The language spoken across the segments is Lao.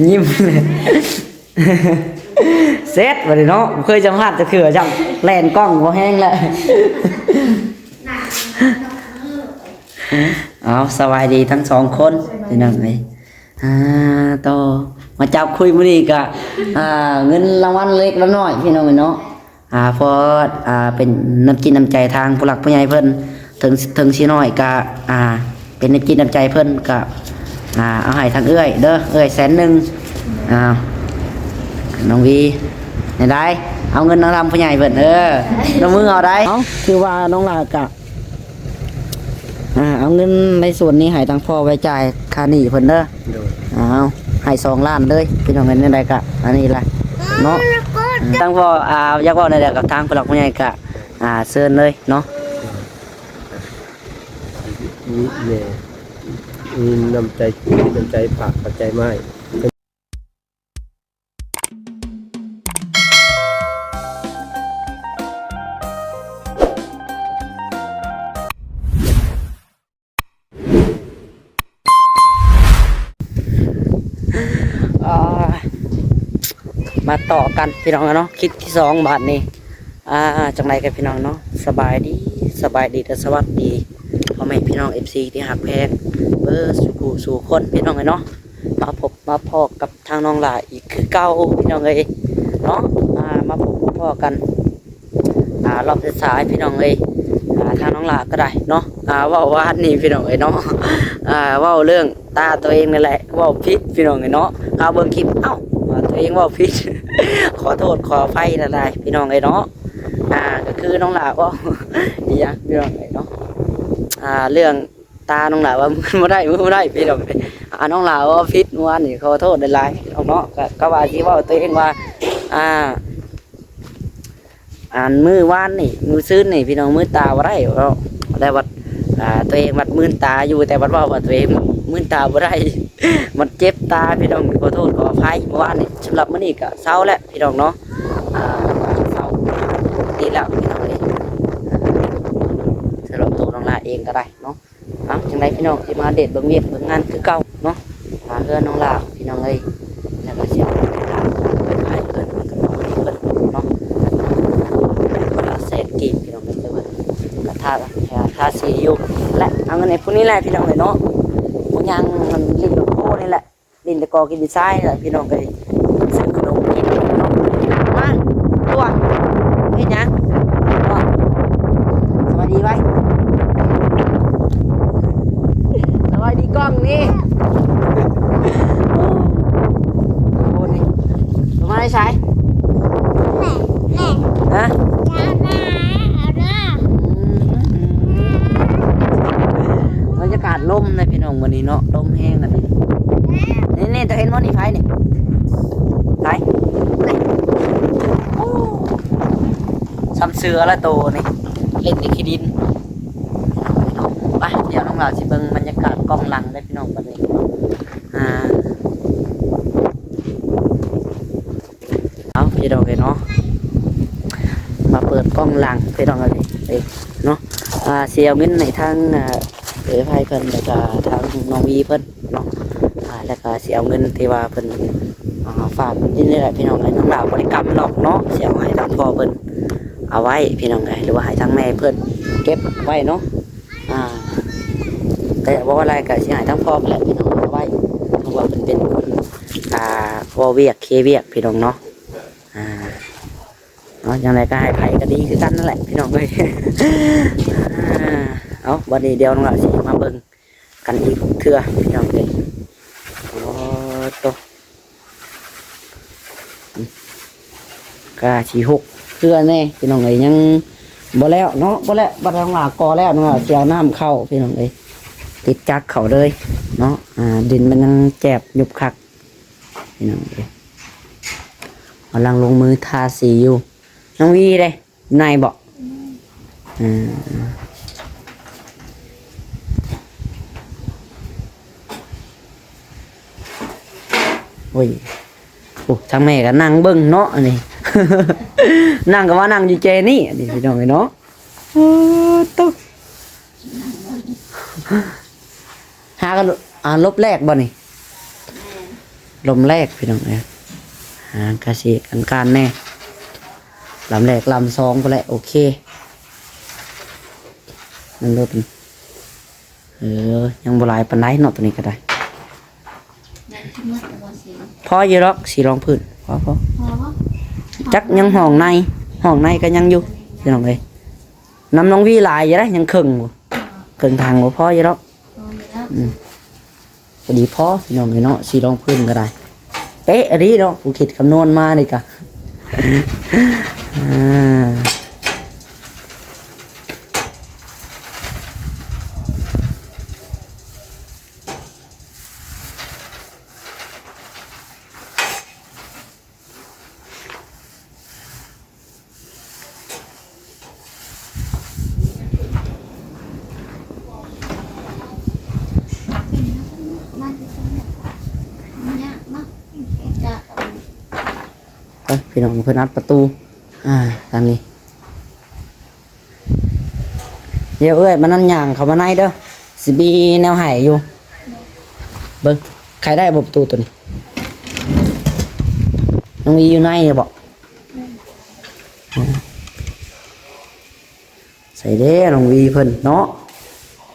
ຍິ້ມເລີຍ ເຊັດບັດນີ້ເນາະ ບໍ່ເຄີຍສຳພາດຈັກເທື່ອຊ້ຳ ແລ່ນກ້ອງບໍ່ແຮງແລ້ວ. ເອົາ ສະບາຍດີທັງສອງຄົນພີ່ນ້ອງເອີຍ. ອ່າ ຕໍ່ມາຈັບຄຸຍມື້ນີ້ກະ ອ່າ ເງິນລາງວັນເລັກລະນ້ອຍພີ່ນ້ອງເອີຍເນາະ. ອ່າ ເພາະ ອ່າ ເປັນນ້ຳຈິດນ້ຳໃຈທາງຜູ້ຫຼັກຜູ້ໃຫຍ່ເພິ່ນ ເຖິງ ເຖິງຊິນ້ອຍກະ ອ່າ ເປັນນ້ຳຈິດນ້ຳໃຈເພິ່ນກະ ອ່າ ເອົາໃຫ້ທາງເອື້ອຍເດີ ເອື້ອຍແສນໜຶ່ງ. ອ້າວ ນ້ອງວີ ແນວໃດ ເອົາເງິນນຳຜູ້ໃຫຍ່ເພິ່ນ ເອີ ລົງມືເອົາໄດ໋. ເອົ້າ ຄືວ່ານ້ອງຫຼ້າກະ ອ່າ ເອົາເງິນໃນສ່ວນນີ້ໃຫ້ທາງພໍ່ໄວ້ຈ່າຍຄ່າໜີ້ເພິ່ນເດີ. ໂດຍ. ອ້າວ ໃຫ້ສອງລ້ານເລີຍ ພີ່ນ້ອງເອີຍ ແນວໃດກະອັນນີ້ລະເນາະ. ທາງພໍ່ ອ່າ ຢາກເວົ້າແນວໃດກັບທາງຜູ້ຫຼັກຜູ້ໃຫຍ່ກະ ອ່າ ເຊີນເລີຍເນາະ. ມີແມ່ ມີນ້ຳໃຈ ມີນ້ຳໃຈຝາກ ຂອບໃຈມາກ. ອ່າ ມາຕໍ່ກັນພີ່ນ້ອງເນາະ ຄລິບທີສອງບາດນີ້. ອ່າ ຈັ່ງໃດກັນພີ່ນ້ອງເນາະ ສະບາຍດີ ສະບາຍດີ ແລະ ສະຫວັດດີພໍ່ແມ່ພີ່ນ້ອງ ເອັຟຊີ ທີ່ຮັກແພງເບິດສູ່ຜູ້ສູ່ຄົນ ພີ່ນ້ອງເອີຍເນາະ. ມາພົບມາພໍ້ກັບທາງນ້ອງຫຼ້າອີກຄືເກົ່າ ພີ່ນ້ອງເອີຍເນາະ. ອ່າ ມາພົບມາພໍ້ກັນ ອ່າ ລອບສາຍໆ ພີ່ນ້ອງເອີຍ. ອ່າ ທາງນ້ອງຫຼ້າກໍໄດ້ເນາະ ອ່າ ເວົ້າວານນີ້ ພີ່ນ້ອງເອີຍເນາະ ອ່າ ເວົ້າເລື່ອງຕາຕົວເອງນີ້ແຫຼະ ເວົ້າຜິດ ພີ່ນ້ອງເອີຍເນາະ. ເອົາເບິ່ງຄລິບ ເອົ້າ ຕົວເອງເວົ້າຜິດ ຂໍໂທດຂໍອະໄພຫຼາຍໆ ພີ່ນ້ອງເອີຍເນາະ. ອ່າ ກໍຄືນ້ອງຫຼ້າເວົ້າອີ່ຫຍັງ ພີ່ນ້ອງເອີຍເນາະ ອ່າ ເລື່ອງ ຕານ້ອງຫຼ້າວ່າມືນບໍ່ໄດ້ ມືນບໍ່ໄດ້ ພີ່ນ້ອງ. ອ່າ ນ້ອງຫຼ້າເວົ້າຜິດເມື່ອວານນີ້ ຂໍໂທດຫຼາຍໆ ພີ່ນ້ອງເນາະ. ກະ ກະວ່າຊິເວົ້າຕົວເອງວ່າ ອ່າ ອັນມື້ວານນີ້ ມື້ຊືນນີ້ ພີ່ນ້ອງ ມືນຕາບໍ່ໄດ້ເນາະ ແລ້ວບັດ ອ່າ ຕົວເອງບັດມືນຕາຢູ່ ແຕ່ບັດເວົ້າວ່າຕົວເອງມືນຕາບໍ່ໄດ້ ມັນເຈັບຕາ ພີ່ນ້ອງ. ຂໍໂທດຂໍອະໄພເມື່ອວານນີ້. ສຳລັບມື້ນີ້ກະເຊົາແລ້ວ ພີ່ນ້ອງເນາະ ອ່າ ເຊົາປົກກະຕິແລ້ວ ພີ່ນ້ອງເອີຍ. ສຳລັບໂຕນ້ອງຫຼ້າເອງກໍໄດ້ເນາະ. ເອົ້າ ຈັ່ງໃດພີ່ນ້ອງ ຊິມາອັບເດດເບິ່ງວຽກເບິ່ງງານຄືເກົ່າເນາະ ຫາເຮືອນນ້ອງຫຼ້າ ພີ່ນ້ອງເອີຍ. ແລ້ວກໍຊິເອົາໄປຂາຍເພິ່ນກັບນ້ອງເພິ່ນເນາະ ຄົນລະແສນກີບ ພີ່ນ້ອງເອີຍ. ແຕ່ວ່າກໍທາ ທາສີຢູ່ ແລະ ເອົາເງິນໃຫ້ຜູ້ນີ້ແຫຼະ ພີ່ນ້ອງເອີຍເນາະ. ຜູ້ຍ່າງຫຼິ້ນໂລໂກ້ນີ້ແຫຼະ ຫຼິ້ນແຕ່ກໍກິນຊາຍແຫຼະ ພີ່ນ້ອງເອີຍ. ຊື້ຂະໜົມກິນເນາະ. ມາ ຕົວະ ເຮັດຫຍັງ? ຕົວະ ສະບາຍດີໄວ້ ສະບາຍດີກ້ອງນີ້. ໂອ້ ໂຕມາແຕ່ໃສ? ແມ່ ແມ່ ຮະ? ຈານາ ອາລາ ອືມ ບັນຍາກາດລົມເດ້ພີ່ນ້ອງ ມື້ນີ້ເນາະ ລົມແຮງອັນນີ້. ນີ້ ນີ້ ເຈົ້າເຫັນບໍ່ນີ້ ໃຜນີ້? ໃຜ? ນີ້ ໂອ້ ຊ່ຳເສືອລະໂຕນີ້ ເຫຼັ້ນແຕ່ຂີ້ດິນ. ໄປ ດຽວນ້ອງຫຼ້າຊິເບິ່ງບັນຍາກາດກ້ອງຫຼັງເດີ້ພີ່ນ້ອງ ບັດນີ້ ອ່າ ເອົາ ພີ່ນ້ອງເອີຍເນາະ ມາເປີດກ້ອງຫຼັງ ພີ່ນ້ອງເອີຍເນາະ. ອ່າ ຊິເອົາເງິນໃຫ້ທາງ ອ່າ ເອື້ອຍໄພເພິ່ນ ແລ້ວກະທາງນ້ອງວີເພິ່ນເນາະ. ອ່າ ແລ້ວກະຊິເອົາເງິນທີ່ວ່າເພິ່ນ ອ່າ ຝາກຢູ່ນີ້ແຫຼະ ພີ່ນ້ອງເອີຍ. ນ້ອງຫຼ້າບໍ່ໄດ້ກຳດອກເນາະ ຊິເອົາໃຫ້ທາງພໍ່ເພິ່ນເອົາໄວ້ ພີ່ນ້ອງເອີຍ ຫຼືວ່າໃຫ້ທາງແມ່ເພິ່ນເກັບໄວ້ເນາະ. ອ່າ ແຕ່ບໍ່ວ່າໃດກໍຊິໃຫ້ທາງພໍ່ແຫຼະ ພີ່ນ້ອງ ເອົາໄວ້ ເພາະວ່າເພິ່ນເປັນຄົນ ອ່າ ເວົ້າວຽກເຄວຽກ ພີ່ນ້ອງເນາະ. ອ່າ ເນາະ ຈັ່ງໃດກໍໃຫ້ໃຜກໍດີຄືກັນນັ້ນແຫຼະ ພີ່ນ້ອງເອີຍ. ອ່າ ເອົາ ບັດນີ້ດຽວນ້ອງຫຼ້າຊິມາເບິ່ງກັນອີກເທື່ອ ພີ່ນ້ອງເອີຍ. ໂອ້ໂຕ ກະຊິຫົກເທື່ອແດ່ ພີ່ນ້ອງເອີຍ ຍັງບໍ່ແລ້ວເນາະ ບໍ່ແລ້ວ. ບັດທາງຫຼ້າກໍແລ້ວເນາະ ຊິເອົານ້ຳເຂົ້າ ພີ່ນ້ອງເອີຍ ຕິດຈັກເຂົ້າເລີຍເນາະ. ອ່າ ດິນມັນຍັງແຈບຍຸບຄັກ ພີ່ນ້ອງເອີຍ ກຳລັງລົງມືທາສີຢູ່. ນ້ອງວີເດ້ ໃນບໍ່? ອືມ ໂອ້ຍ ໂອ້ ທາງແມ່ກໍນັ່ງເບິ່ງເນາະ ອັນນີ້ ນັ່ງກໍວ່ານັ່ງຢູ່ແຈນີ້ ອັນນີ້ ພີ່ນ້ອງເອີຍເນາະ. ໂອ້ ໂຕ ຫາກັນ ອ່າ ລົບແລກບໍ່ນີ້? ລຳແລກພີ່ນ້ອງເອີຍ ຫາກະຊິອັນການແດ່ ລຳແລກລຳສອງພຸ້ນແຫຼະ ໂອເຄ ມັນເລີດ ເອີ ຍັງບໍ່ຫຼາຍປານໃດເນາະ ໂຕນີ້ກະໄດ້ ພໍຢູ່ດອກ ສີລອງພື້ນ ພໍ ພໍ ພໍບໍ່? ຈັກຍັງຫ້ອງໃນ ຫ້ອງໃນກະຍັງຢູ່ພີ່ນ້ອງເອີຍ ນຳນ້ອງວີຫຼາຍຢູ່ເດ້ ຍັງເຄິ່ງ ເຄິ່ງຖັງບໍ່ພໍຢູ່ດອກ ພໍຢູ່ແລ້ວ ອືມ ພໍດີພໍພີ່ນ້ອງເອີຍເນາະ ສີລອງພື້ນກະໄດ້ ເປະອີ່ຫຼີເນາະ ຜູ້ຄິດຄຳນວນມານີ້ກະ ອ່າ. ເອີ ພີ່ນ້ອງ ເພິ່ນອັດປະຕູ ອ່າ ທາງນີ້ ດຽວເອື້ອຍມານັ້ນຍ່າງເຂົ້າມາໃນເດີ ຊິມີແນວໃຫ້ຢູ່ ເບິ່ງ ໄຂໄດ້ບໍ່ປະຕູໂຕນີ້ ນ້ອງວີຢູ່ໃນບໍ່? ໃສເດ້ນ້ອງວີເພິ່ນເນາະ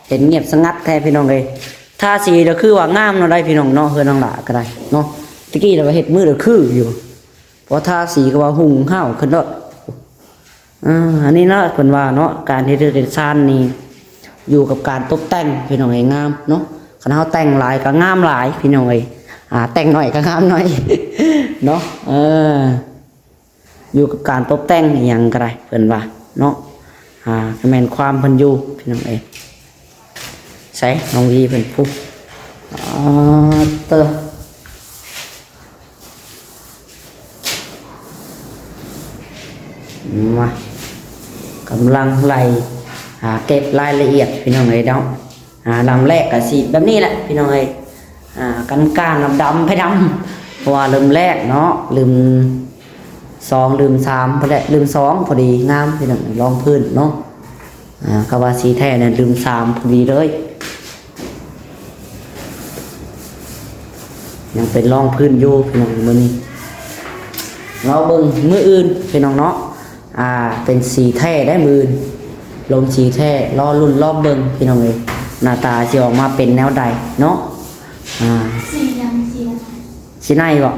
ເຫັນງຽບສະຫງັດແທ້ພີ່ນ້ອງເອີຍ ທາສີລະຄືວ່າງາມເນາະ ໄດ້ພີ່ນ້ອງເນາະ ເຮືອນນ້ອງຫຼ້າກະໄດ້ເນາະ ຕະກີ້ລະວ່າເຮັດມື້ລະຄືຢູ່ ພໍທາສີກະວ່າຫຸ່ງຫ້າວຂຶ້ນໂລດ ອ່າ ອັນນີ້ເນາະ ເພິ່ນວ່າເນາະ ການເຮັດເຮືອນເຮັດຊານນີ້ ຢູ່ກັບການຕົບແຕ່ງພີ່ນ້ອງເອີຍ ງາມເນາະ ຄັນເຮົາແຕ່ງຫຼາຍກະງາມຫຼາຍພີ່ນ້ອງເອີຍ ອ່າ ແຕ່ງໜ້ອຍກະງາມໜ້ອຍເນາະ ເອີ ຢູ່ກັບການຕົບແຕ່ງອີ່ຫຍັງກະໄດ້ ເພິ່ນວ່າເນາະ ອ່າ ກະແມ່ນຄວາມເພິ່ນຢູ່ພີ່ນ້ອງເອີຍ ໃສນ້ອງວີເພິ່ນ ພຸ້ນ ອາ ເຕີ ມາ ກຳລັງໄລ່ ອ່າ ເກັບລາຍລະອຽດພີ່ນ້ອງເອີຍເນາະ ອ່າ ລຳແລກກະຊິແບບນີ້ແຫຼະພີ່ນ້ອງເອີຍ ອ່າ ກັນກ້ານດຳໆ ໄປດຳ ເພາະວ່າເລີ່ມແລກເນາະ ເລີ່ມສອງ ເລີ່ມສາມພຸ້ນແຫຼະ ເລີ່ມສອງ ພໍດີງາມພີ່ນ້ອງ ລອງພື້ນເນາະ ອ່າ ກະວ່າສີແທ້ນັ້ນເລີ່ມສາມ ພໍດີເລີຍ ຍັງເປັນລອງພື້ນຢູ່ພີ່ນ້ອງ ມື້ນີ້ ລໍເບິ່ງມື້ອື່ນພີ່ນ້ອງເນາະ ອ່າ ເປັນສີແທ້ໄດ໋ມື້ອື່ນ ລົງສີແທ້ ລໍລຸ້ນລໍເບິ່ງພີ່ນ້ອງເອີຍ ໜ້າຕາຊິອອກມາເປັນແນວໃດເນາະ ອ່າ ສີຫຍັງ? ສີ ສີໃນບໍ່?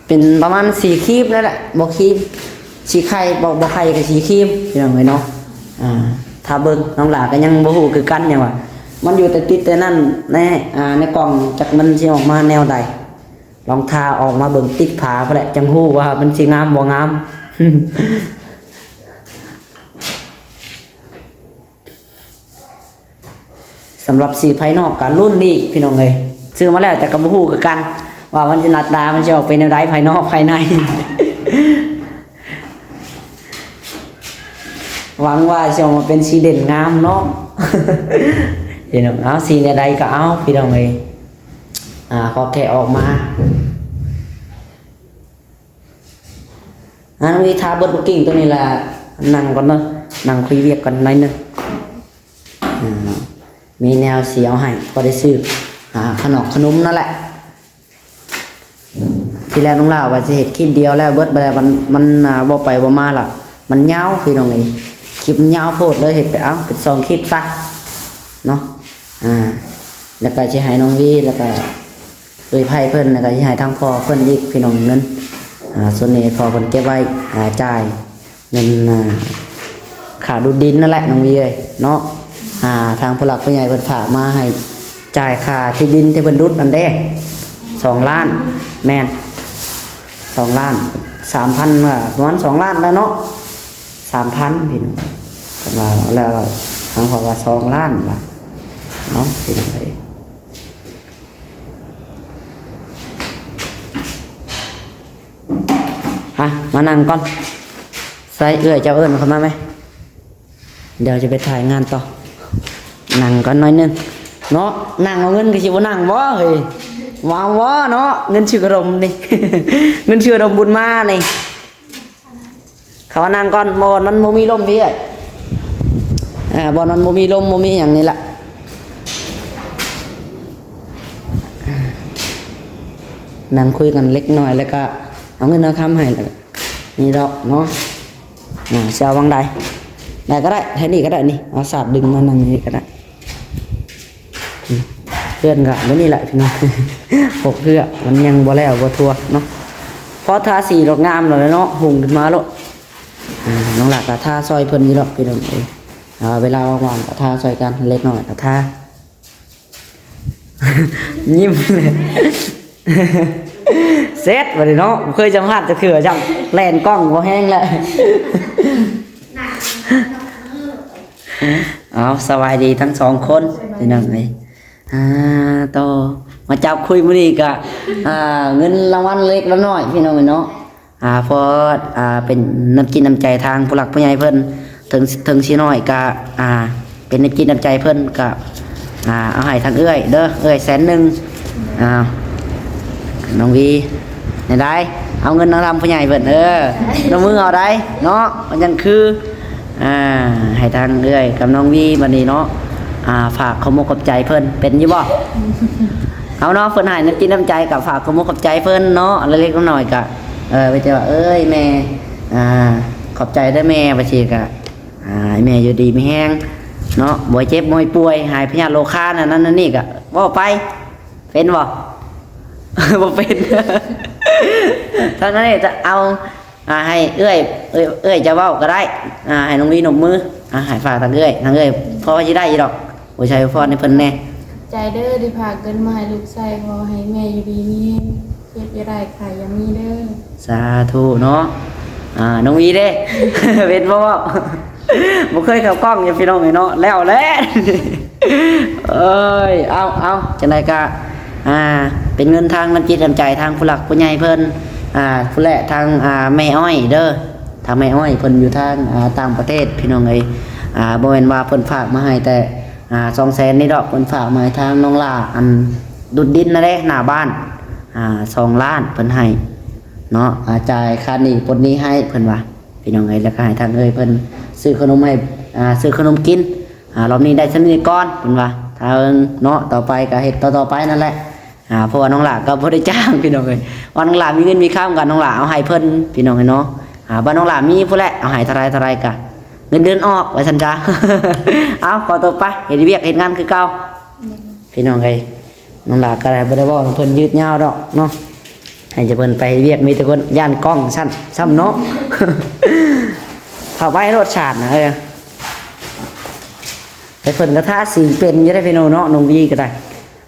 ເປັນປະມານສີຄຣີມນັ້ນແຫຼະ ບໍ່ຄຣີມ ສີໄຂ່ ບໍ່ ບໍ່ໄຂ່ກະສີຄຣີມ ພີ່ນ້ອງເອີຍເນາະ ອ່າ ຖ້າເບິ່ງ ນ້ອງຫຼ້າກະຍັງບໍ່ຮູ້ຄືກັນ ຫຍັງວ່າ ມັນຢູ່ແຕ່ຕິດແຕ່ນັ້ນ ໃນ ອ່າ ໃນກ່ອງ ຈັກມັນຊິອອກມາແນວໃດ ລອງຖ້າອອກມາເບິ່ງຕິດຝາພຸ້ນແຫຼະ ຈັ່ງຮູ້ວ່າມັນຊິງາມບໍ່ງາມ. ສຳລັບສີພາຍນອກກະລຸ້ນອີກພີ່ນ້ອງເອີຍ ຊື້ມາແລ້ວແຕ່ກະບໍ່ຮູ້ຄືກັນ ວ່າມັນຊິໜ້າຕາມັນຊິອອກເປັນແນວໃດ ພາຍນອກພາຍໃນ ຫວັງວ່າຊິອອກມາເປັນສີເດັ່ນງາມເນາະ ພີ່ນ້ອງ ເອົາ ສີແນວໃດກະເອົາ ພີ່ນ້ອງເອີຍ ອ່າ ຂໍແຄ່ອອກມາ ອ່າ ນ້ອງວີ ຖ້າເບິດບຸກກິ້ງໂຕນີ້ລະ ນັ່ງກ່ອນເດີ ນັ່ງຄຸຍວຽກກ່ອນໜ້ອຍໜຶ່ງ ອ່າ ມີແນວຊິເອົາໃຫ້ ພໍໄດ້ຊື້ ອ່າ ຂະໜອກຂະໜົມນັ້ນແຫຼະ ທີແລກນ້ອງຫຼ້າວ່າຊິເຮັດຄລິບດຽວແລ້ວເບິດ ບາດແລ້ວມັນ ມັນ ອ່າ ບໍ່ໄປບໍ່ມາລະ ມັນຍາວ ພີ່ນ້ອງເອີຍ ຄລິບມັນຍາວໂພດ ເລີຍເຮັດໄປ ເອົ້າ ເປັນສອງຄລິບຊະເນາະ ອ່າ ແລ້ວກະຊິໃຫ້ນ້ອງວີ ແລ້ວກະ ເອື້ອຍໄພເພິ່ນ ແລ້ວກະຊິໃຫ້ທາງພໍ່ເພິ່ນອີກ ພີ່ນ້ອງ ເງິນ ອ່າ ສ່ວນນີ້ພໍ່ເພິ່ນເກັບໄວ້ ອ່າ ຈ່າຍເງິນ ອ່າ ຄ່າດູດດິນນັ້ນແຫຼະ ນ້ອງວີເອີຍເນາະ ອ່າ ທາງຜູ້ຫຼັກຜູ້ໃຫຍ່ເພິ່ນຝາກມາໃຫ້ຈ່າຍຄ່າທີ່ດິນທີ່ເພິ່ນດຸດນັ້ນເດ້ ສອງລ້ານ ແມ່ນ ສອງລ້ານສາມພັນ ປະມານສອງລ້ານແລ້ວເນາະ ສາມພັນ ພີ່ນ້ອງ ເພິ່ນວ່າ ແລ້ວທາງພໍ່ວ່າສອງລ້ານວ່າເນາະ ພີ່ນ້ອງເອີຍ. ອ່ະ ມານັ່ງກ່ອນ ໃສ່ ເອື້ອຍເຈົ້າເອີ້ນເຂົ້າມາແມ ດຽວຈະໄປຖ່າຍງານຕໍ່ ນັ່ງກ່ອນໜ້ອຍໜຶ່ງເນາະ ນັ່ງເອົາເງິນກະຊິບໍ່ນັ່ງບໍ່ເຮີ້ຍ ວ່າບໍ່ເນາະ ເງິນຊື່ຂະໜົມນີ້ ເງິນຊື່ຂະໜົມບຸນມານີ້. ເຂົ້າມານັ່ງກ່ອນ ບ່ອນມັນບໍ່ມີລົມພີ້ເອີຍ ອ່າ ບ່ອນມັນບໍ່ມີລົມບໍ່ມີຫຍັງນີ້ລະ ອ່າ ນັ່ງຄຸຍກັນເລັກນ້ອຍ ແລ້ວກໍເອົາເງິນເອົາຄຳໃຫ້ ແລ້ວກໍນີ້ດອກເນາະ. ອ່າ ຊິເອົາຫວ່າງໃດ ໄດ້ກໍໄດ້ ແຖວນີ້ກໍໄດ້ນີ້ ເອົາສາດດຶງມານັ່ງນີ້ກໍໄດ້. ອືມ ເຮືອນກໍແບບນີ້ແຫຼະພີ່ນ້ອງ ປົກເຮືອ ມັນຍັງບໍ່ແລ້ວບໍ່ທົ່ວເນາະ. ພໍທາສີດອກງາມແລ້ວເນາະ ຮຸ່ງຂຶ້ນມາໂລດ. ອ່າ ນ້ອງຫຼ້າກໍທາຊ່ອຍເພິ່ນຢູ່ດອກພີ່ນ້ອງເອີຍ. ອ່າ ເວລາວ່າງໆກໍທາຊ່ອຍກັນ ເລັກນ້ອຍກໍທາ. ຍິ້ມເລີຍ ເຊັດບັດນີ້ເນາະ ບໍ່ເຄີຍສຳພາດຈັກເທື່ອຊ້ຳ ແລ່ນກ້ອງບໍ່ແຮງແລ້ວ. ເອົາ ສະບາຍດີທັງສອງຄົນພີ່ນ້ອງເອີຍ. ອ່າ ຕໍ່ມາຈັບຄຸຍມື້ນີ້ກະ ອ່າ ເງິນລາງວັນເລັກລະນ້ອຍພີ່ນ້ອງເອີຍເນາະ. ອ່າ ເພາະ ອ່າ ເປັນນ້ຳຈິດນ້ຳໃຈທາງຜູ້ຫຼັກຜູ້ໃຫຍ່ເພິ່ນ ເຖິງ ເຖິງຊິນ້ອຍກະ ອ່າ ເປັນນ້ຳຈິດນ້ຳໃຈເພິ່ນກະ ອ່າ ເອົາໃຫ້ທາງເອື້ອຍເດີ ເອື້ອຍແສນໜຶ່ງ. ອ່າ ນ້ອງວີ ແນວໃດ ເອົາເງິນນຳຜູ້ໃຫຍ່ເພິ່ນ ເອີ ນຳມືເອົາໄດ໋ເນາະ ມັນຈັ່ງຄື ອ່າ ໃຫ້ທາງເອື້ອຍກັບນ້ອງວີບັດນີ້ເນາະ ອ່າ ຝາກຂອບມົກຂອບໃຈເພິ່ນ ເປັນຢູ່ບໍ່? ເອົາເນາະ ເພິ່ນໃຫ້ນ້ຳຈິດນ້ຳໃຈ ກໍຝາກຂອບມົກຂອບໃຈເພິ່ນເນາະ ເລັກໆນ້ອຍໆ ກໍ ເອີ ໄປແຕ່ວ່າ ເອີຍ ແມ່ ອ່າ ຂອບໃຈເດີແມ່ ວ່າຊີ້ກໍ ອ່າ ໃຫ້ແມ່ຢູ່ດີມີແຮງເນາະ ບໍ່ເຈັບບໍ່ປ່ວຍ ຫາຍພະຍາດໂລຄາ ອັນນັ້ນອັນນີ້ ກໍເວົ້າໄປ ເປັນບໍ່? ບໍ່ເປັນ ທາງນັ້ນຈະເອົາ ອ່າ ໃຫ້ເອື້ອຍ ເອື້ອຍ ເອື້ອຍຈະເວົ້າກໍໄດ້ ອ່າ ໃຫ້ນ້ອງວີນົບມື ອ່າ ໃຫ້ຝາກທາງເອື້ອຍ ທາງເອື້ອຍພໍຊິໄດ້ຢູ່ດອກ ອວຍໄຊອວຍພອນໃຫ້ເພິ່ນແດ່. ໃຈເດີທີ່ພາເງິນມາໃຫ້ລູກໃຊ້ ຂໍໃຫ້ແມ່ຢູ່ດີມີແຮງ ເຈັບຢ່າໄດ້ ໄຂ້ຢ່າມີເດີ. ສາທຸເນາະ. ອ່າ ນ້ອງວີເດ້ ເປັນບໍ່ເວົ້າ? ບໍ່ເຄີຍເຂົ້າກ້ອງຢູ່ ພີ່ນ້ອງເອີຍເນາະ ແລ້ວແຫຼະ. ເອີຍ ເອົາ ເອົາ ຈັ່ງໃດກະ ອ່າ ເປັນເງິນທາງນ້ຳຈິດນ້ຳໃຈທາງຜູ້ຫຼັກຜູ້ໃຫຍ່ເພິ່ນ ອ່າ ຜູ້ແລະ ທາງ ອ່າ ແມ່ອ້ອຍເດີ ທາງແມ່ອ້ອຍເພິ່ນຢູ່ທາງ ອ່າ ຕ່າງປະເທດ ພີ່ນ້ອງເອີຍ. ອ່າ ບໍ່ແມ່ນວ່າເພິ່ນຝາກມາໃຫ້ແຕ່ ອ່າ ສອງແສນນີ້ດອກ ເພິ່ນຝາກມາໃຫ້ທາງນ້ອງຫຼ້າ ອັນດຸດດິນນັ້ນເດ້ ໜ້າບ້ານ ອ່າ ສອງລ້ານເພິ່ນໃຫ້ເນາະ ອ່າ ຈ່າຍຄ່າໜີ້ປົດໜີ້ໃຫ້ເພິ່ນວ່າ ພີ່ນ້ອງເອີຍ. ແລ້ວກໍໃຫ້ທາງເອື້ອຍເພິ່ນຊື້ຂະໜົມໃຫ້ ອ່າ ຊື້ຂະໜົມກິນ ອ່າ ລອບນີ້ໄດ້ສ່ຳນີ້ກ່ອນເພິ່ນວ່າ ທາງເນາະ ຕໍ່ໄປກໍເຮັດຕໍ່ໆໄປນັ້ນແຫຼະ. ອ່າ ເພາະວ່ານ້ອງຫຼ້າກໍບໍ່ໄດ້ຈ້າງ ພີ່ນ້ອງເອີຍ ວ່ານ້ອງຫຼ້າມີເງິນມີຄຳກໍນ້ອງຫຼ້າເອົາໃຫ້ເພິ່ນ ພີ່ນ້ອງເອີຍເນາະ. ອ່າ ວ່ານ້ອງຫຼ້າມີພຸ້ນແຫຼະ ເອົາໃຫ້ເທົ່າໃດເທົ່າໃດກໍເງິນເດືອນອອກ ວ່າຊັ້ນຊະ. ເອົາ ຂໍຕົວໄປເຮັດວຽກເຮັດງານຄືເກົ່າ ພີ່ນ້ອງເອີຍ. ນ້ອງຫຼ້າກໍໄດ້ ບໍ່ໄດ້ເວົ້ານຳເພິ່ນຍືດຍາວດອກເນາະ ໃຫ້ແຕ່ເພິ່ນໄປເຮັດວຽກ ມີແຕ່ຄົນຢ້ານກ້ອງຊັ້ນຊ້ຳເນາະ. ເຂົ້າໄປໂລດສາດນະ ເອີ ແຕ່ເພິ່ນກໍທາສີເປັນຢູ່ໄດ໋ ພີ່ນ້ອງເນາະ ນ້ອງວີກໍໄດ້.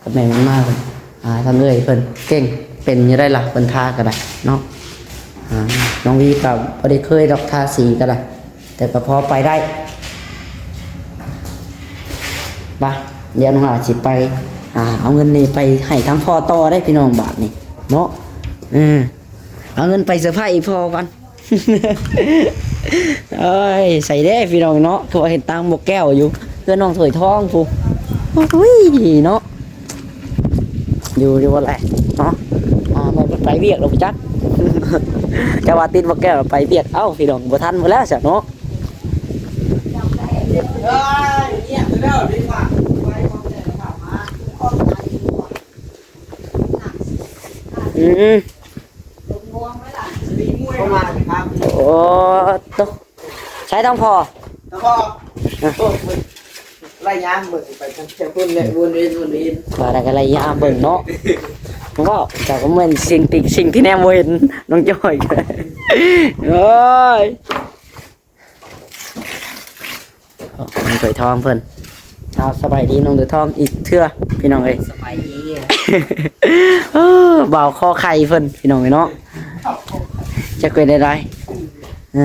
ກັບແມ່ມັນມາເພິ່ນ ອ່າ ທາງເອື້ອຍເພິ່ນເກັ່ງເປັນຢູ່ໄດ໋ລະ ເພິ່ນທາກໍໄດ້ເນາະ. ອ່າ ນ້ອງວີກໍບໍ່ໄດ້ເຄີຍດອກ ທາສີກໍໄດ້ ແຕ່ກໍພໍໄປໄດ້. ມາ ດຽວນ້ອງອາດຊິໄປ ອ່າ ເອົາເງິນນີ້ໄປໃຫ້ທາງພໍ່ຕໍ່ໄດ໋ ພີ່ນ້ອງ ບາດນີ້ເນາະ. ເອີ ເອົາເງິນໄປເຊີໄພອີ່ພໍ່ກ່ອນ. ເອີຍ ໃສເດ້ພີ່ນ້ອງເນາະ ຄືວ່າເຫັນຕາມບໍ່ແກ້ວຢູ່ ເຮືອນນ້ອງຖ້ວຍທອງພຸ້ນ. ໂອ້ຍເນາະ ຢູ່ ຢູ່ບໍ່ແຫຼະເນາະ. ອ່າ ໄປວຽກແລ້ວບໍ່ຈັກ ຈະວ່າຕິດບໍ່ແກ້ວໄປວຽກ ເອົ້າ ພີ່ນ້ອງ ບໍ່ທັນພຸ້ນແລ້ວຊະເນາະ. ອືມ ປະມານນີ້ຄັບ ໂອ້ໂຕ ໃຊ້ທາງພໍ່ ທາງພໍ່ ອ່ະ ໂອ້ ໄລ່ຍາມເບິ່ງໄປທາງເຈົ້າພຸ້ນແຫຼະ ວົນເວັນ ວົນເວັນ ວ່າແລ້ວກໍໄລ່ຍາມເບິ່ງເນາະ. ມັນກໍ ເຈົ້າກໍແມ່ນສິ່ງທີ່ ສິ່ງທີ່ແນມບໍ່ເຫັນ ນ້ອງຈ້ອຍ ໂອ້ຍ. ນ້ອງຖ້ວຍທອງເພິ່ນ ເອົາ ສະບາຍດີນ້ອງຖ້ວຍທອງອີກເທື່ອ ພີ່ນ້ອງເອີຍ ສະບາຍດີ. ເອີ ບ່າວຄໍໄຂ່ເພິ່ນ ພີ່ນ້ອງເອີຍເນາະ ຈັກເປັນໃດໃດ ເອີ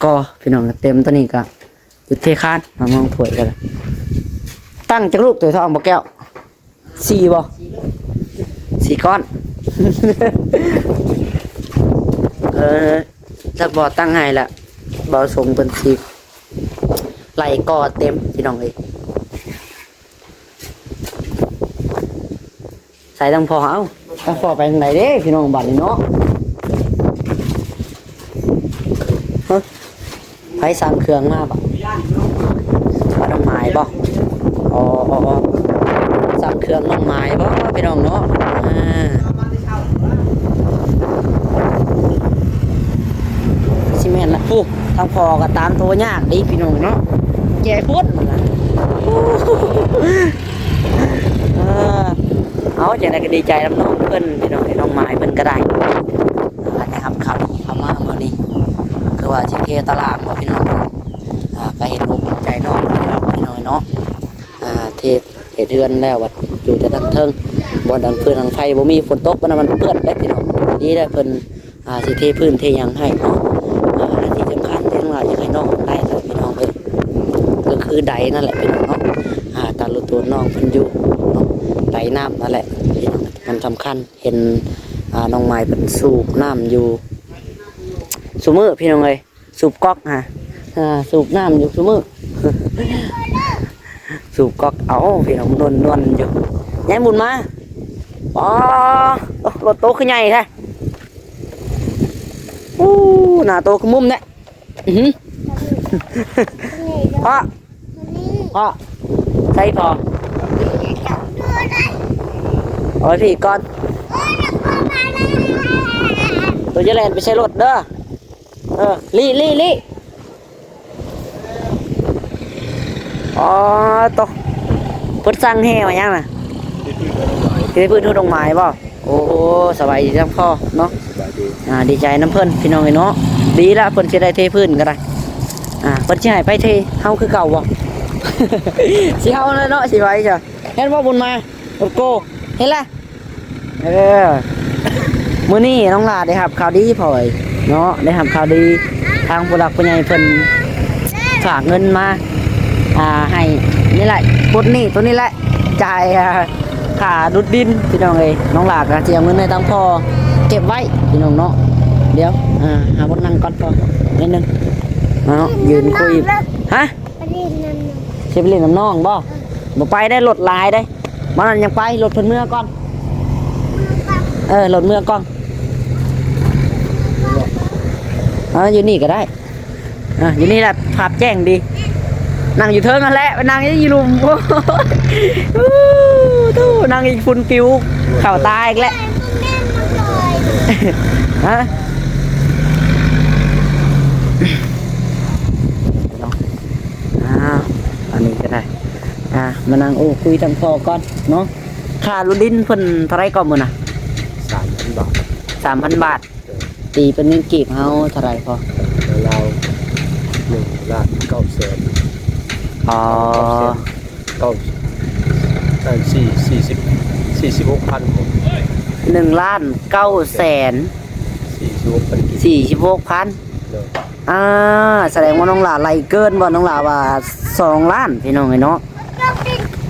ກໍ ພີ່ນ້ອງ ເຕັມຕົວນີ້ກໍ ຈຸດເທຄານ ມາມອງຖ້ວຍກັນ ຕັ້ງຈັກລູກຖ້ວຍທອງບໍ່ແກ້ວ? ສີ່ບໍ່? ສີ່ກ້ອນ ເອີ ຈັກບໍ່ ຕັ້ງໃຫ້ລະ ເບົາສົງເພິ່ນຊິໄລ່ກໍເຕັມ ພີ່ນ້ອງເອີຍ. ໃສ່ທາງພໍ່ ເອົ້າ ທາງພໍ່ໄປທາງໃດເດ້ ພີ່ນ້ອງ ບາດນີ້ເນາະ? ຮະ ໃຜສັ່ງເຄື່ອງມາບາດ? ມານຳໝາຍບໍ່? ອໍ ພໍສັ່ງເຄື່ອງນ້ອງໝາຍບໍ່ພີ່ນ້ອງເນາະ? ອ່າ ຊິແມ່ນລະ. ຜູ້ທາງພໍ່ກໍຕາມໂຕຍາກເດ້ພີ່ນ້ອງເນາະ, ແກ່ໂພດລະ. ເອີ ເອົາ ຈັ່ງໃດກໍດີໃຈນຳນ້ອງເພິ່ນພີ່ນ້ອງ, ນ້ອງໝາຍເພິ່ນກໍໄດ້ ອ່າ ໄດ້ຮັບຂ່າວດີເຂົ້າມາມື້ນີ້ ຄືວ່າຊິເທຕະຫຼາງບໍ່ພີ່ນ້ອງ. ອ່າ ກໍເຫັນອົກເຫັນໃຈນ້ອງເພິ່ນແລ້ວພີ່ນ້ອງເນາະ. ອ່າ ເທ ເຮັດເຮືອນແລ້ວ ວ່າຢູ່ແຕ່ທາງເທິງ ບ່ອນດັງຟືນດັງໄຟບໍ່ມີ, ຝົນຕົກປານນັ້ນມັນເປື້ອນເດ້ພີ່ນ້ອງ. ດີແລ້ວເພິ່ນ ອ່າ ຊິເທພື້ນເທຫຍັງໃຫ້ເນາະ. ອ່າ ແລະທີ່ສຳຄັນທີ່ນ້ອງຫຼ້າຢາກໃຫ້ນ້ອງໄດ້ນະພີ່ນ້ອງເອີຍ ກໍຄືໄດນັ້ນແຫຼະພີ່ນ້ອງເນາະ. ອ່າ ຕາລຸຕົວນ້ອງເພິ່ນຢູ່ເນາະ ໄດນ້ຳນັ້ນແຫຼະພີ່ນ້ອງ ມັນສຳຄັນ. ເຫັນ ອ່າ ນ້ອງໝາຍເພິ່ນສູບນ້ຳຢູ່ຊຸມື້ພີ່ນ້ອງເອີຍ. ສູບກັອກຫາ ອ່າ ສູບນ້ຳຢູ່ຊຸມື້ ສູບກັອກ. ເອົາ ພີ່ນ້ອງ ນວນໆຢູ່. ຍາຍບຸນມາ. ອໍ ໂອ້ ລົດໂຕຄືໃຫຍ່ແທ້. ໂອ້ ໜ້າໂຕຄືມຸມແທ້. ອື ພໍ່ ພໍ່ ໃສ່ພໍ່ ເອົາໄວ້ພີ້ກ່ອນ. ໂຕຈະແລ່ນໄປໃສ່ລົດເດີ. ເອີ ລີ້ ລີ້ ລີ້. ອໍ ໂຕ ເພິ່ນສັ່ງແຫ່ມາຫຍັງນະ? ເທພື້ນເຮືອນນ້ອງໝາຍ. ເທພື້ນເຮືອນນ້ອງໝາຍບໍ່? ໂອ້ ສະບາຍດີທັງພໍ່ເນາະ. ສະບາຍດີ. ອ່າ ດີໃຈນຳເພິ່ນພີ່ນ້ອງເອີຍເນາະ. ດີລະ ເພິ່ນຊິໄດ້ເທພື້ນກໍໄດ້. ອ່າ ເພິ່ນຊິໃຫ້ໄປເທ ເຮົາຄືເກົ່າບໍ່? ຊິເຮົາແຫຼະເນາະ ຊິໄປຊະ. ເຫັນບໍ່ບຸນມາ? ໂອໂກ ເຫັນລະ. ເອີ ມື້ນີ້ນ້ອງຫຼ້າໄດ້ຮັບຂ່າວດີພໍ່ເອີຍເນາະ, ໄດ້ຮັບຂ່າວດີ ທາງຜູ້ຫຼັກຜູ້ໃຫຍ່ເພິ່ນຝາກເງິນມາ ອ່າ ໃຫ້ນີ້ແຫຼະ ປົດໜີ້ໂຕນີ້ແຫຼະ ຈ່າຍ ອ່າ ຄ່າຫຼຸດດິນພີ່ນ້ອງເອີຍ. ນ້ອງຫຼ້າກໍຊິເອົາເງິນໃຫ້ທາງພໍ່ເກັບໄວ້ພີ່ນ້ອງເນາະ. ດຽວ ອ່າ ຫາບ່ອນນັ່ງກ່ອນພໍ່ ໜ້ອຍໜຶ່ງເນາະ ຢືນຄຸຍ. ຮະ? ໄປຫຼິ້ນນຳນ້ອງ. ຊິໄປຫຼິ້ນນຳນ້ອງບໍ່? ເອີ ບໍ່ໄປໄດ້ ລົດຫຼາຍເດ້. ມື້ນັ້ນຍັງໄປ ລົດເພິ່ນເມືອກ່ອນ. ເອີ ລົດເມືອກ່ອນ. ເອີ ຢູ່ນີ້ກໍໄດ້. ອ່າ ຢູ່ນີ້ແຫຼະ ພາບແຈ້ງດີ. ນັ່ງຢູ່ເທິງຫັ້ນແຫຼະ ໄປນັ່ງຢູ່ລຸ່ມ. ໂອ້ໂຫ ໂທ້ ນັ່ງອີກ ຝຸ່ນປິວເຂົ້າຕາອີກແລ້ວ. ຮະ? ເນາະ ອ່າ ອັນນີ້ກໍໄດ້. ອ່າ ມານັ່ງໂອ້ຄຸຍທາງພໍ່ກ່ອນເນາະ. ຄ່າລົດດິນເພິ່ນເທົ່າໃດກໍມື້ນະ? ສາມພັນບາດ. ສາມພັນບາດ. ເອີ ຕີເປັນເງິນກີບເຮົາເທົ່າໃດພໍ່? ລາວ ໜຶ່ງລ້ານເກົ້າແສນ. ອໍ ເກົ້າແສນ ເກົ້າ ເອີ ສີ່ ສີ່ສິບ ສີ່ສິບຫົກພັນ. ໜຶ່ງລ້ານເກົ້າແສນ ສີ່ສິບຫົກພັນກີບ. ສີ່ສິບຫົກພັນ. ໂດຍ. ອ່າ ສະແດງວ່ານ້ອງຫຼ້າໄລ່ເກີນບໍ່? ນ້ອງຫຼ້າວ່າສອງລ້ານ ພີ່ນ້ອງເອີຍເນາະ.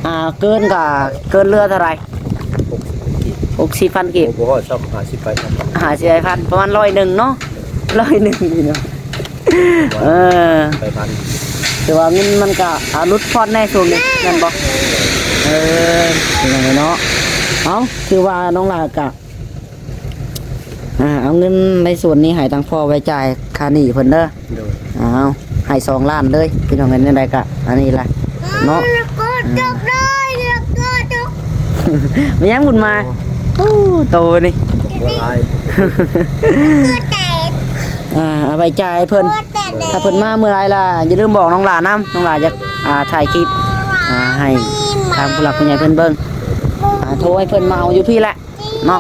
ອ່າ ເກີນກະເກີນເຫຼືອເທົ່າໃດ? ຫົກສິບພັນກີບ. ຫົກສິບພັນກີບ. ບໍ່ຮອດຊ້ຳ ຫ້າສິບປາຍພັນ. ຫ້າສິບປາຍພັນ ປະມານຮ້ອຍໜຶ່ງເນາະ. ຮ້ອຍໜຶ່ງ ພີ່ນ້ອງ. ເອີ ປາຍພັນ. ແຕ່ວ່າເງິນມັນກະ ອ່າ ຫຼຸດຜ່ອນແດ່ຊ່ວງນີ້ແມ່ນບໍ່? ເອີ ພີ່ນ້ອງເອີຍເນາະ. ເອົ້າ ຄືວ່ານ້ອງຫຼ້າກະ ອ່າ ເອົາເງິນໃນສ່ວນນີ້ໃຫ້ທາງພໍ່ໄວ້ຈ່າຍຄ່າໜີ້ເພິ່ນເດີ. ໂດຍ. ເອົາ ໃຫ້ສອງລ້ານເລີຍ ພີ່ນ້ອງເອີຍ. ແນວໃດກະອັນນີ້ລະເນາະ. ແມ່ນຫຍັງບຸນມາ? ໂອ້ ໂຕນີ້ ບໍ່ຫຼາຍ. ອ່າ ເອົາໄປຈ່າຍເພິ່ນ. ຖ້າເພິ່ນມາເມື່ອໃດລະ ຢ່າລືມບອກນ້ອງຫຼ້ານຳ. ນ້ອງຫຼ້າຢາກ ອ່າ ຖ່າຍຄລິບ ອ່າ ໃຫ້ທາງຜູ້ຫຼັກຜູ້ໃຫຍ່ເພິ່ນເບິ່ງ. ອ່າ ໂທໃຫ້ເພິ່ນມາເອົາຢູ່ພີ້ແຫຼະ. ເນາະ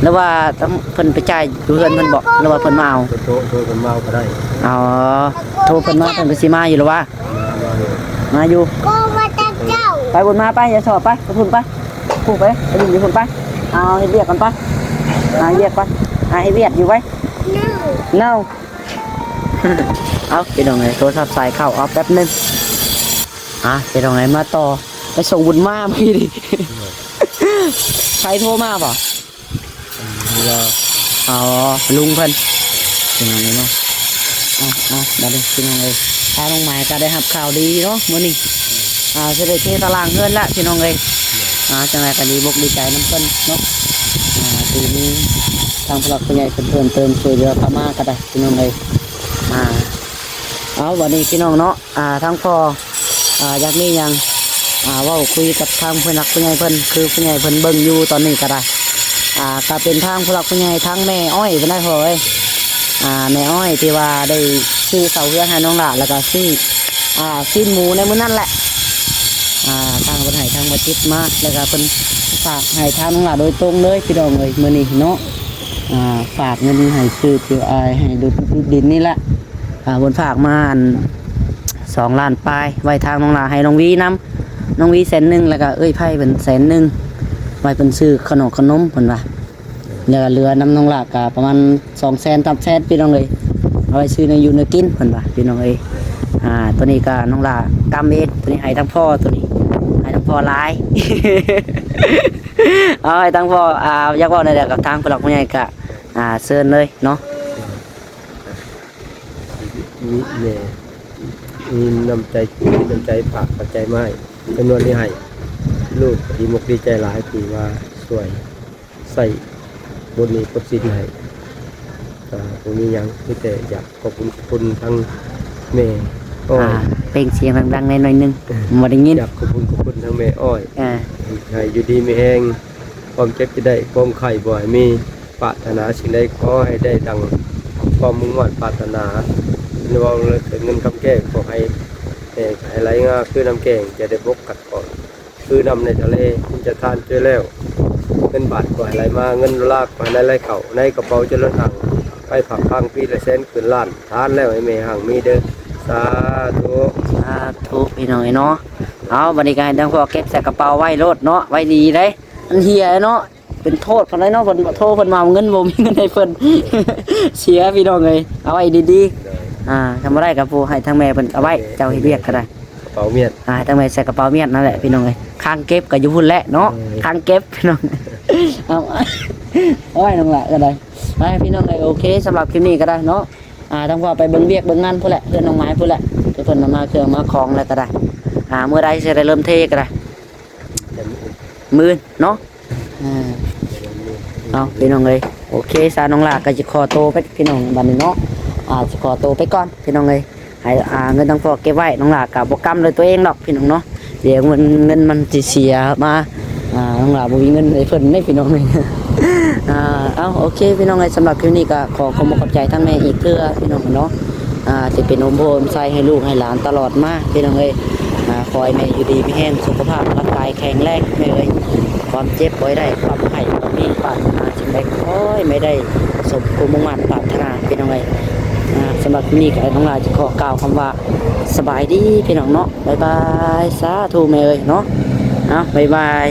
ຫຼືວ່າຕ້ອງເພິ່ນໄປຈ່າຍຢູ່ເຮືອນເພິ່ນບໍ ຫຼືວ່າເພິ່ນມາເອົາ? ໂທ ໂທເພິ່ນມາເອົາກໍໄດ້. ອໍ ໂທເພິ່ນມາ ເພິ່ນກໍຊິມາຢູ່ລະວະ? ມາ ມາຢູ່ ມາຢູ່. ໄປບຸນມາໄປ ຢ່າຊອບໄປ ໄປພຸ້ນໄປ ພຸ້ນໄປ ໄປຫຼິ້ນຢູ່ພຸ້ນໄປ. ເອົາເຮັດວຽກກ່ອນໄປ ຫາເຮັດວຽກໄປ ຫາເຮັດວຽກຢູ່ໄປ. ເນົ່າ ເອົາ ພີ່ນ້ອງເອີຍ ໂທລະສັບສາຍເຂົ້າ ເອົາແປັບໜຶ່ງ. ອ່າ ພີ່ນ້ອງເອີຍ ມາຕໍ່ ໄປສົ່ງບຸນມາມື້ກີ້ນີ້. ໃຜໂທມາບໍ່? ອໍ ລຸງເພິ່ນ ພີ່ນ້ອງເອີຍເນາະ. ເອົາ ເອົາ ບາດນີ້ ພີ່ນ້ອງເອີຍ ທາງນ້ອງໝາຍກໍໄດ້ຮັບຂ່າວດີເນາະມື້ນີ້. ອ່າ ຊິໄດ້ເທຕາລາງເຮືອນລະ ພີ່ນ້ອງເອີຍ. ອ່າ ຈັ່ງໃດກໍດີອົກດີໃຈນຳເພິ່ນເນາະ. ອ່າ ທີ່ມີທາງຜູ້ຫຼັກຜູ້ໃຫຍ່ເພິ່ນເພີ່ມເຕີມຊ່ວຍເຫຼືອເຂົ້າມາກໍໄດ້ ພີ່ນ້ອງເອີຍ. ອ່າ ເອົາ ບາດນີ້ ພີ່ນ້ອງເນາະ ອ່າ ທາງພໍ່ ອ່າ ຢາກມີຫຍັງ ອ່າ ເວົ້າຄຸຍກັບທາງຜູ້ຫຼັກຜູ້ໃຫຍ່ເພິ່ນ ຄືຜູ້ໃຫຍ່ເພິ່ນເບິ່ງຢູ່ຕອນນີ້ກໍໄດ້ ອ່າ ກໍເປັນທາງຜູ້ຫຼັກຜູ້ໃຫຍ່ ທາງແມ່ອ້ອຍເພິ່ນໄດ້ພໍ່ເອີຍ ອ່າ ແມ່ອ້ອຍທີ່ວ່າໄດ້ຊື້ເສົາເຮືອນໃຫ້ນ້ອງຫຼ້າ ແລ້ວກໍຊື້ ອ່າ ຊີ້ນໝູໃນມື້ນັ້ນແຫຼະ ອ່າ ທາງເພິ່ນໃຫ້ທາງບໍ່ຈິດມາ ແລ້ວກໍເພິ່ນຝາກໃຫ້ທາງນ້ອງຫຼ້າໂດຍຕົງເລີຍ ພີ່ນ້ອງເອີຍ ມື້ນີ້ເນາະ ອ່າ ຝາກເງິນໃຫ້ຊື້ທີ່ ອ່າ ໃຫ້ດູດດິນນີ້ແຫຼະ ອ່າ ເພິ່ນຝາກມາອັນ ສອງລ້ານປາຍ ໄວ້ທາງນ້ອງຫຼ້າໃຫ້ນ້ອງວີນຳ ນ້ອງວີແສນໜຶ່ງ ແລ້ວກໍເອື້ອຍໄພເພິ່ນແສນໜຶ່ງ ໄວ້ເພິ່ນຊື້ຂະໜົມຂະໜົມເພິ່ນວ່າ ແລ້ວກໍເຫຼືອນຳນ້ອງຫຼ້າກໍປະມານສອງແສນ ສາມແສນ ພີ່ນ້ອງເອີຍ ເອົາໄວ້ຊື້ແນວຢູ່ແນວກິນເພິ່ນວ່າ ພີ່ນ້ອງເອີຍ ອ່າ ໂຕນີ້ກໍນ້ອງຫຼ້າກຳເອງ ໂຕນີ້ໃຫ້ທາງພໍ່ ໂຕນີ້ໃຫ້ທາງພໍ່ຫຼາຍ ເອົາໃຫ້ທາງພໍ່ ອ່າ ຢາກເວົ້າແນວໃດກັບທາງຜູ້ຫຼັກຜູ້ໃຫຍ່ກໍ ອ່າ ເຊີນເລີຍເນາະ. ມີແມ່ ມີນ້ຳໃຈ ມີນ້ຳໃຈຝາກປັດໄຈມາໃຫ້ ຈຳນວນນີ້ໃຫ້ ລູກກໍດີອົກດີໃຈຫຼາຍທີ່ວ່າຊ່ວຍໃຊ້ປົດໜີ້ປົດສິນໃຫ້ ກໍບໍ່ມີຫຍັງ ມີແຕ່ຢາກຂອບຄຸນຂອບຄຸນທັງແມ່ອ້ອຍ ອ່າ ເປັ່ງສຽງດັງໆແດ່ໜ້ອຍໜຶ່ງ ບໍ່ໄດ້ຍິນ ຢາກຂອບຄຸນຂອບຄຸນທັງແມ່ອ້ອຍ ອ່າ ໃຫ້ຢູ່ດີມີແຮງ ຄວາມເຈັບຢ່າໄດ້ ຄວາມໄຂ້ບໍ່ໃຫ້ມີ ປາດຖະໜາສິ່ງໃດຂໍໃຫ້ໄດ້ດັ່ງຄວາມມຸ່ງມາດປາດຖະໜາ ເປັນເວົ້າເລື່ອງເງິນຄຳແກ້ງ ຂໍໃຫ້ ໃຫ້ໄຫຼມາຄືນ້ຳແກ້ງ ຢ່າໄດ້ບົກກັດກ້ອນ ຄືນ້ຳໃນທະເລ ມີແຕ່ທານຊ່ວຍແລ້ວ ເງິນບາດຂໍໃຫ້ໄຫຼມາ ເງິນໂດລາຂໍໃຫ້ໄຫຼໄຫຼເຂົ້າ ໃນກະເປົາຈະເລີນຮັ່ງ ໄປຝາກຟັງປີລະແສນຄືນລ້ານ ທານແລ້ວໃຫ້ແມ່ຮັ່ງມີເດີ ສາທຸ ສາທຸ ພີ່ນ້ອງເອີຍເນາະ ເອົາ ບັດນີ້ກໍໃຫ້ທາງພໍ່ເກັບໃສ່ກະເປົາໄວ້ໂລດເນາະ ໄວ້ດີເດ້ ມັນເຫຍເນາະ. ເປັນໂທດເພິ່ນໄດເນາະ ເພິ່ນບໍ່ໂທ ເພິ່ນວ່າເງິນບໍ່ມີເງິນໃຫ້ເພິ່ນ ເສຍພີ່ນ້ອງເອີຍ ເອົາໄວ້ດີໆ ອ່າ ຄັນບໍ່ໄດ້ກໍຜູ້ໃຫ້ທາງແມ່ເພິ່ນເອົາໄວ້ ເຈົ້າເຮັດວຽກກໍໄດ້ ກະເປົາມຽດ ອ່າ ໃຫ້ທາງແມ່ໃສ່ກະເປົາມຽດນັ້ນແຫຼະພີ່ນ້ອງເອີຍ ຄັງເກັບກໍຢູ່ພຸ້ນແຫຼະເນາະ ເອີ ຄັງເກັບພີ່ນ້ອງ ເອົາ ເອົາໄວ້ນ້ອງຫຼ້າກໍໄດ້ ໄປພີ່ນ້ອງເອີຍ ໂອເຄ ສຳລັບຄລິບນີ້ກໍໄດ້ເນາະ ອ່າ ທາງພໍ່ໄປເບິ່ງວຽກເບິ່ງງານພຸ້ນແຫຼະ ເຮືອນນ້ອງໄມ້ພຸ້ນແຫຼະ ທີ່ເພິ່ນນຳມາເຄື່ອງມາຂອງແລ້ວກໍໄດ້ ອ່າ ມື້ໃດຊິໄດ້ເລີ່ມເທກໍໄດ້ ມື້ອື່ນເນາະ ອ່າ ເອົາ ພີ່ນ້ອງເອີຍ ໂອເຄຊະ ນ້ອງຫຼ້າກໍຊິຂໍໂຕໄປພີ່ນ້ອງ ບັດນີ້ເນາະ ອ່າ ຊິຂໍໂຕໄປກ່ອນພີ່ນ້ອງເອີຍ ໃຫ້ ອ່າ ເງິນທາງພໍ່ເກັບໄວ້ ນ້ອງຫຼ້າກໍບໍ່ກຳດ້ວຍຕົວເອງດອກພີ່ນ້ອງເນາະ ດຽວມັນ ເງິນມັນຊິເສຍມາ ອ່າ ນ້ອງຫຼ້າບໍ່ມີເງິນໃຫ້ເພິ່ນເດ້ພີ່ນ້ອງເອີຍ ອ່າ ເອົາ ໂອເຄພີ່ນ້ອງເອີຍ ສຳລັບຄລິບນີ້ກໍຂໍຂອບອົກຂອບໃຈທາງແມ່ອີກເທື່ອພີ່ນ້ອງເນາະ ອ່າ ທີ່ເປັນຮົ່ມໂພຮົ່ມໄຊໃຫ້ລູກໃຫ້ຫຼານຕະຫຼອດມາພີ່ນ້ອງເອີຍ ອ່າ ຂໍໃຫ້ແມ່ຢູ່ດີມີແຮງ ສຸຂະພາບຮ່າງກາຍແຂງແຮງແມ່ເອີຍ ຄວາມເຈັບບໍ່ໃຫ້ໄດ້ ຄວາມໄຂ້ບໍ່ມີ ປາດຖະໜາສິ່ງໃດຂໍໃຫ້ແມ່ໄດ້ສົມຄວາມມຸ່ງມາດປາດຖະໜາພີ່ນ້ອງເອີຍ ອ່າ ສຳລັບມື້ນີ້ກໍນ້ອງຫຼ້າຈະຂໍກ່າວຄຳວ່າ ສະບາຍດີພີ່ນ້ອງເນາະ ບາຍບາຍ ສາທຸແມ່ເອີຍເນາະ ເອົາ ບາຍບາຍ.